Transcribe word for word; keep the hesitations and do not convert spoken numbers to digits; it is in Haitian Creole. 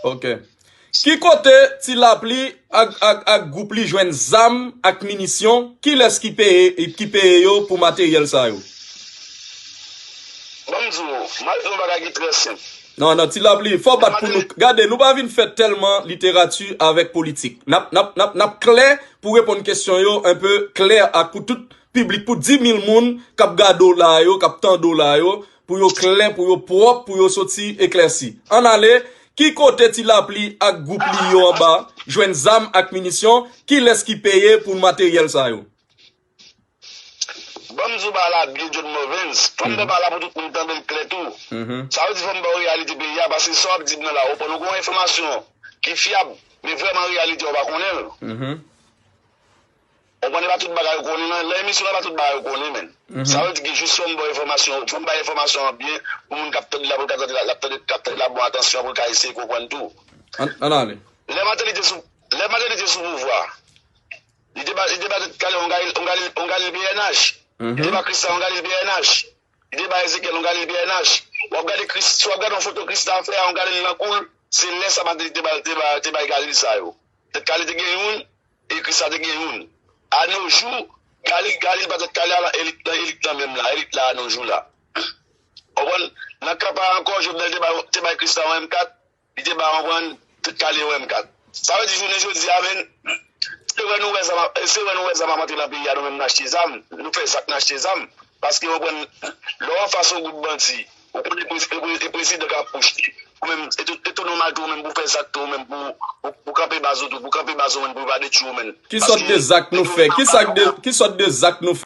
Ok. Ki kote Ti Lapli ak, ak, ak gwoup li jwenn zam ak minisyon? Kilès ki peye, ki peye yo pou materyèl sa yo? Ban m di w, m al di w yon bagay ki trè senp. Non, non, Ti Lapli, fò bat pou nou. Gade, nou pa vin fè tèlman literati avèk politik. N ap, n ap, n ap, n ap klè pou reponn kesyon yo enpe klè ak pou tout piblik, pou dis mil moun k ap gade w la yo, k ap tande w la yo, pou yo klè, pou yo pwòp, pou yo soti eklèsi. Ann ale, ki kote Ti Lapli ak gwoup li yo anba jwenn zam ak minisyon? Kilès ki peye pou materyèl sa yo? Ban m di w bagay la byen, John Movens. Fò m fè bagay la pou tout moun tande l klè tou. Sa vle di fò m ba w reyalite peyi a, paske sa w ap di m nan la, ou konprann, ou gen yon enfòmasyon ki fyab, men vrèman reyalite a ou pa konnen l. Ou konprann, e pa tout bagay ou konnen nan, nan emisyon an, pa tout bagay ou konnen, men. Sa vle di ke jis fò m ba w enfòmasyon, fò m bay enfòmasyon an byen, pou moun k ap tande la, pou l ka tande la, l ap tande, k ap tande la bon atansyon, pou l ka eseye konprann tou. Ann, ann ale. Lè Martelly te sou, lè Martelly te sou pouvwa, Li te ba, li te ba Tèt Kale yon Galil, yon Galil, yon Galil P N H. Li te ba Kristan yon Galil P N H. Li te ba Ezekyèl yon Galil P N H. W ap gade Kris, si w ap gade yon foto Kristan fè a yon Galil nan kou l, se lè sa Mateli te ba, te ba, te bay Galil sa yo. Tèt Kale te gen youn, e Kristan te gen youn. A no jou, Galil, Galil pa Tèt Kale a nan elit, nan elit lan menm la, elit la a no jou la. Ou konprann? Nan kanpay ankò, Jovenel te bay, te bay Kristan yon M kat, Li te ba w konprann, Tèt Kale yo menm kat. Sa vle di jounen jodi a, men, se wè nou wè zam ap, se wè nou wè zam ap antre nan peyi a, nou menm n achte zam, nou fè zak n achte zam. Paske w konprann, lè w anfas yon gwoup bandi, ou konnen e prezidan k ap pwoche. Ou menm, e tou, e tou nòmal tou ou menm pou fè zak tou ou menm pou, pou, pou kanpe baz ou tou, pou kanpe baz ou menm pou yo pa detwi w menm. Ki sòt de zak nou fè? Ki sòt de, ki sòt de zak nou